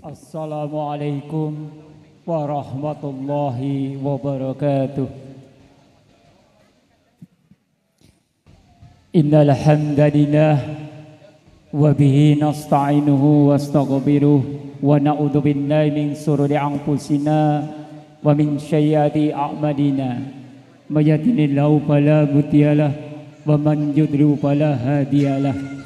Assalamualaikum warahmatullahi wabarakatuh. Innal hamdalillah wa bihi nasta'inuhu wastaghfiruh wa na'udzu billahi min shururi anfusina wa min sayyiati a'malina. May yahdihillahu fala mudhillalah wa man yudlil fala hadiyalah.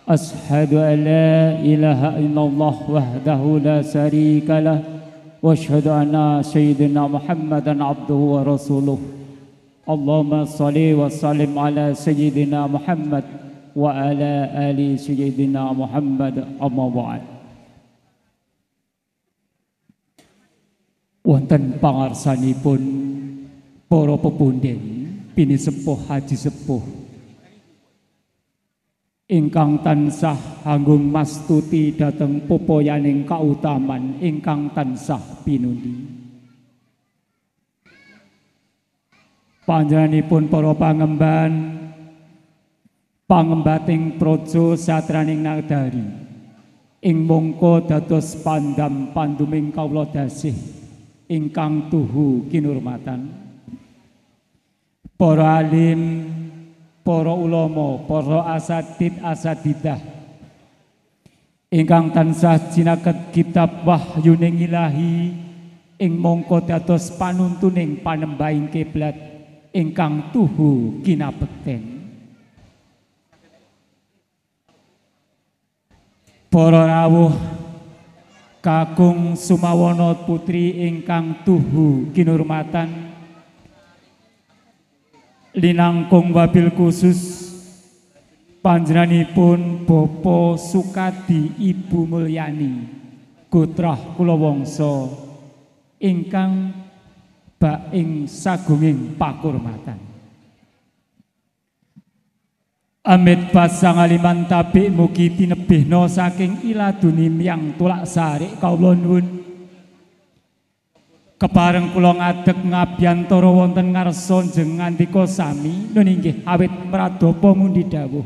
Ashhadu an la ilaha illallah wahdahu la syarika lah wa asyhadu anna sayyidina Muhammadan abduhu wa rasuluh. Allahumma shalli wa sallim ala sayyidina Muhammad wa ala ali sayyidina Muhammad, amma ba'd. Wonten pangarsanipun para pepunden pinisepuh haji sepuh ingkang tansah hanggung mastuti dhateng popoyaning kautaman ingkang tansah pinundi. Panjenenganipun para pangemban pangembating praja satraning nagari ing mongko dados pandam panduming kawula dasih ingkang tuhu kinurmatan. Para alim, para ulama, para asatid asatidah ingkang tansah jinaket kitab wahyuning ilahi ing mongko dados panuntuning panembahing kiblat ingkang tuhu kinabekten. Para rawuh kakung sumawana putri ingkang tuhu kinurmatan, linangkung wabil khusus panjenenganipun Bapak Sukadi Ibu Mulyani Gotrah Kulawangsa ingkang bak ing sagunging pakurmatan. Amit pasangaliman tabik mugi tinebihna saking iladuni miyang tulak sarik kawula nuwun. Kepareng kula ngadeg ngabyantara wonten ngarsa njeng ngandika sami nun inggih awit pradapa mundi dawuh.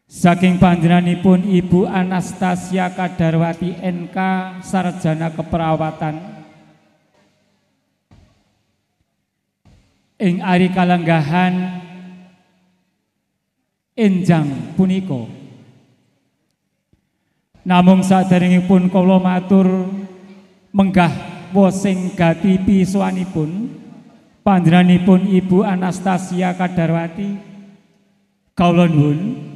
Saking panjenenganipun Ibu Anastasia Kadarwati NK Sarjana Keperawatan ing ari kalenggahan enjang punika. Namung saderengipun kula matur menggah wosing gati pisuwanipun panjenenganipun Ibu Anastasia Kadarwati, kawula nuwun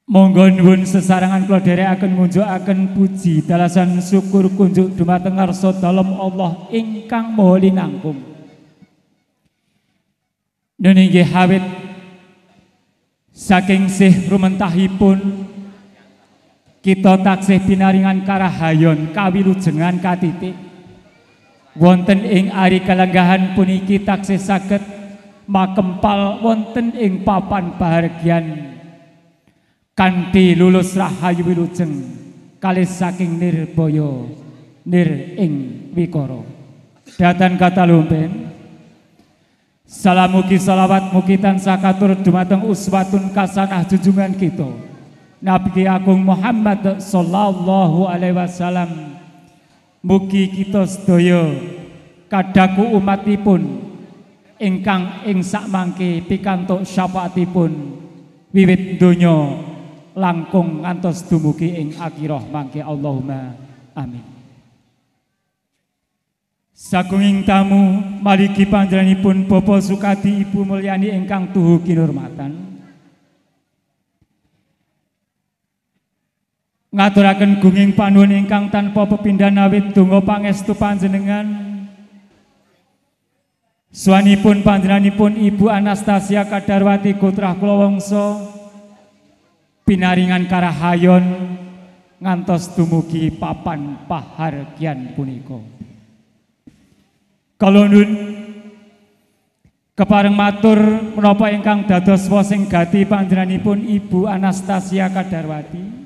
monggo nuwun sesarengan kula dherekaken ngunjukaken puji dalasan syukur kunjuk dumateng ngarsa dalem Allah ingkang maha linangkung. Nun inggih awit saking sih rumentahipun kita taksih pinaringan karahayon kawilujengan katitik wonten ing ari kalenggahan puniki taksih saged makempal wonten ing papan bahargyan kanthi lulus rahayu wilujeng kalih saking nirbaya nir ing wikara. Datan katalumpen salam mugi salawat mugi tansah katur dumateng uswatun kasanah junjungan kita Nabi Agung Muhammad sallallahu alaihi wasallam. Mugi kita sedaya kadaku umatipun ingkang ing sakmangke pikantuk syafaatipun wiwit donya langkung ngantos dumugi ing akhirah mangke. Allahumma amin. Sagunging tamu maliki panjenenganipun Bapak Sukadi Ibu Mulyani ingkang tuhu kinurmatan, ngaturaken gunging panuwun ingkang tanpa pepindhan awit donga pangestu panjenengan. Suwanipun panjenenganipun Ibu Anastasia Kadarwati Gotrah Kulawangsa pinaringan karahayon ngantos dumugi papan pahargyan punika. Kala nuwun kepareng matur menapa ingkang dados wosing gati panjenenganipun Ibu Anastasia Kadarwati.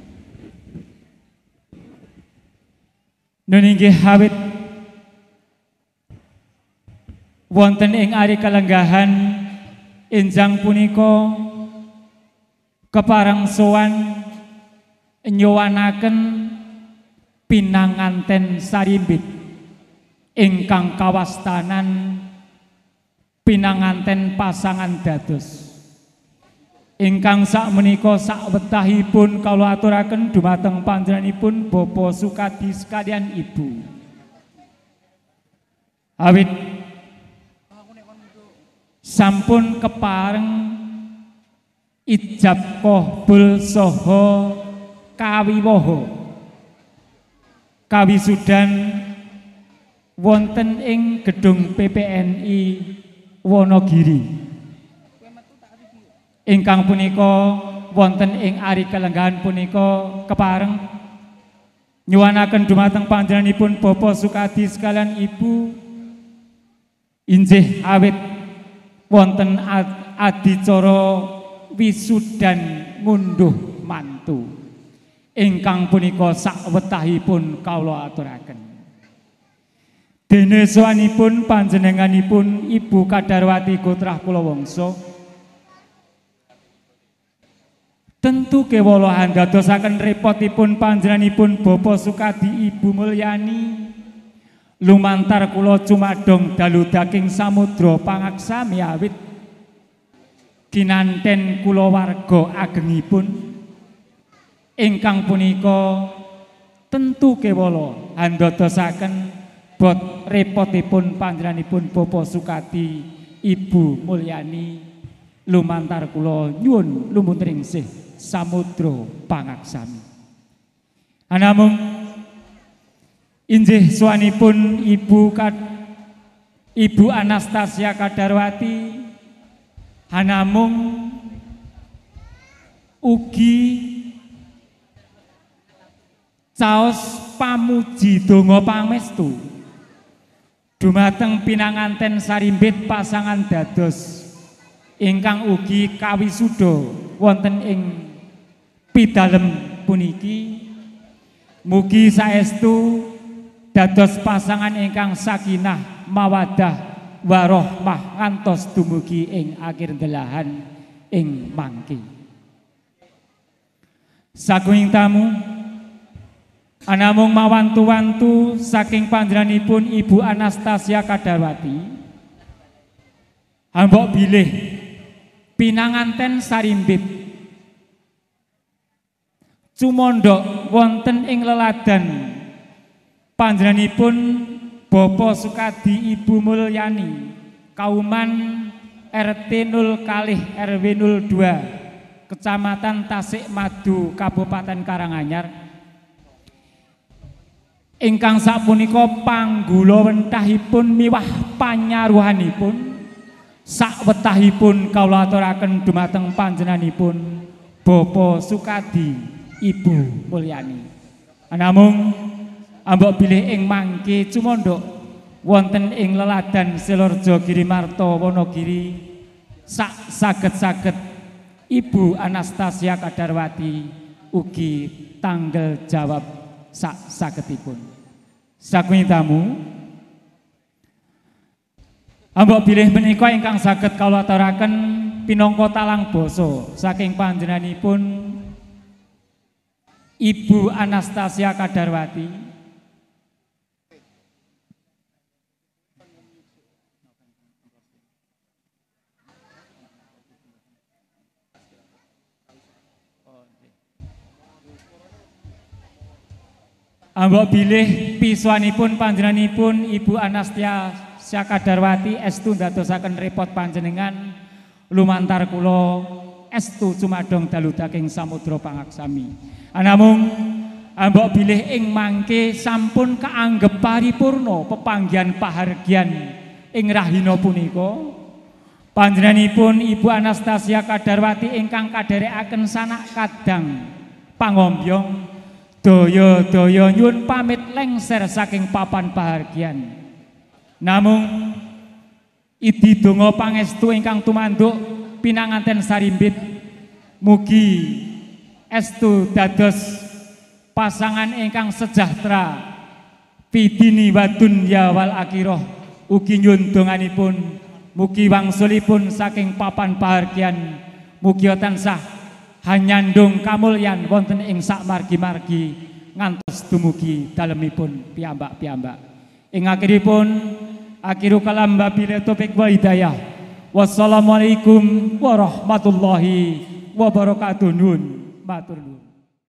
Nun inggih awit wonten ing ari kalenggahan enjang punika kepareng sowan nyuwanaken pinanganten sarimbit ingkang kawastanan pinanganten pasangan dados ingkang sakmenika sakwetahipun kawula aturaken dumateng panjenenganipun Bapak Sukadi sekalian Ibu. Awit sampun kepareng ijab qabul saha kawiwaha kawisudan wonten ing gedung PPNI Wonogiri ingkang punika wonten ing ari kalenggahan punika kepareng nyuwunaken dumateng panjenenganipun Bapak Sukadi sekalian Ibu injih awit wonten adicara wisudan ngunduh mantu ingkang punika sakwetahipun kawula aturaken. Dene sowanipun panjenenganipun Ibu Kadarwati Gotrah Kulawangsa tentu kewala andadosaken repotipun panjenenganipun Bapak Sukadi Ibu Mulyani lumantar kula cumadong dalu daking samudra pangaksami awit kinanten kulawarga agengipun ingkang punika tentu kewala andadosaken bot repotipun panjenenganipun Bapak Sukadi Ibu Mulyani lumantar kula nyuwun lumuntring sih samudra pangaksami. Anamung injih sowanipun Ibu Anastasia Kadarwati anamung ugi caos pamuji donga pangestu dumateng pinanganten sarimbit pasangan dados ingkang ugi kawisuda wonten ing pidalem puniki. Mugi saestu dados pasangan ingkang sakinah mawadah warohmah ngantos dumugi ing akhir delahan ing mangke. Saking tamu anamung mawantu-wantu saking panjenenganipun Ibu Anastasia Kadarwati hambok bilih pinanganten sarimbit cumondhok wonten ing leladan panjenenganipun Bapak Sukadi Ibu Mulyani Kauman RT 02 RW 02 Kecamatan Tasikmadu Kabupaten Karanganyar ingkang sapunika panggula wentahipun miwah panyaruhanipun sakwetahipun kawula aturaken dumateng panjenenganipun Bapak Sukadi Ibu Mulyani. Anamung ambok bilih ing mangke cumondhok wonten ing leladan Selorjo Girimarto Wonogiri sak saged-saged Ibu Anastasia Kadarwati ugi tanggal jawab sak sagedipun. Saking tamu ambok bilih menika ingkang saged kawula aturaken pinangka talang basa saking panjenenganipun Ibu Anastasia Kadarwati. Ambok bilih pisuanipun panjenenganipun Ibu Anastasia Kadarwati estu ndadosaken repot panjenengan lumantar kula estu cumadong dalu daking samudra pangaksami. Anamung ambok bilih ing mangke sampun kaanggep paripurna pepanggihan pahargyan ing rahina punika panjenenganipun Ibu Anastasia Kadarwati ingkang kadherekaken sanak kadang pangombyong daya-daya nyuwun pamit lengser saking papan pahargyan. Namung idi donga pangestu ingkang tumanduk pinanganten sarimbit mugi estu dados pasangan ingkang sejahtera fidini wa dunya wal akhirah. Ugi nyuwun donganipun mugi wangsulipun saking papan pahargyan mugi tansah Hanyandung kamulyan wonten ing sak margi-margi ngantos dumugi dalemipun piyambak-piyambak. Ing akhiripun akhiru kalam wabillahi taufik wa hidayah. Wassalamualaikum warahmatullahi wabarakatuh. Nun matur nuwun.